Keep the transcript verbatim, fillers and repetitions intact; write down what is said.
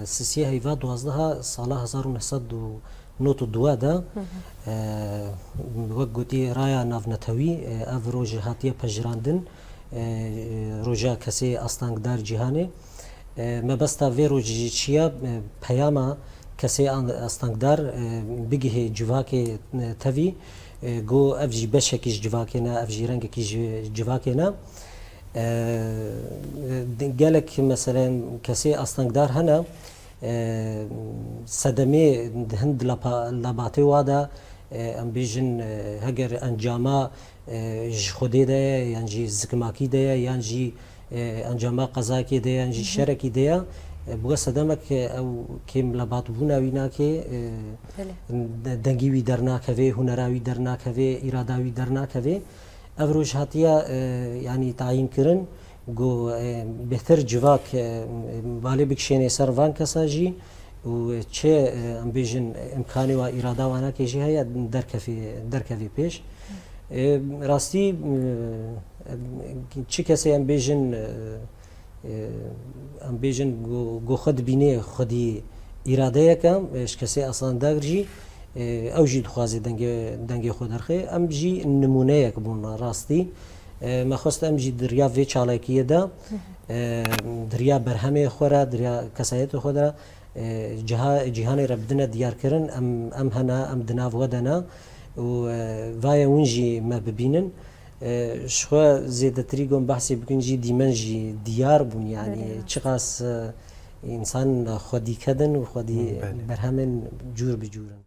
Sisiyê heyva duwazdeh sala hezar û neh sed û nod û dua de, e, wek gotî raya navnetewî, e, ev roj hatiye pejirandin, e, roja kesê astengdar cîhanê. E, mebesta vê rojê jî çi ye? E, peyama kesê an-, astengdar, e, bigihê civakê, e, tevî, e, go ev jî beşekî ji civakê ne, ev jî rengekî ji civakê ne. E, di-, gelek meselen kesê astengdar hene, e, sedemê di hin di lapa-, labatê wa de, e, em bêjin, e, heger encama, e, ji Xwedê de ye, yan jî zikmakî de ye, yan jî, e, encama qezakê de ye, yan jî Hı hı. şerekî de ye, e, bi we sedemek, e, ew kêm lebatbûna wî nake, e, Belê. de-, dengî wî dernakeve, hunera wî dernakeve, îrada wî dernakeve. Ev roj hatiye, e, yanî tayîn kirin, ku, e, bêhtir civak, e, balê bikişênê ser van kesa jî û çi, e, em bêjin, imkanê wa, îrada wanakê jî heye, derkevê, derkevê pêş. E, rastî, e, çi kesê em bêjin, e, e, em bêjin ku, ku xwe dibînê xwedî îradeyeke, e, ji kesê astengdar jî, e, ew jî dixwaze dengê, dengê xwe derxê. Em jî nimûneyek bûn rastî. E, me xwest em jî di riya vê çalakiyê de, e, di riya berhemê xwe re, di riya kesayetê xwe de, e, ciha-, cîhanê re bidine diyarkirin, em, em hene, em di nav we de ne û, e, vaye hûn jî me bibînin. E, ji xwe zêdetirî ku em behsê bikin jî dîmen jî diyar bûn, yanî Belê, rast. çiqas, e, însan xwedî kedin û xwedî Belê. berhemên cûr bi cûr in.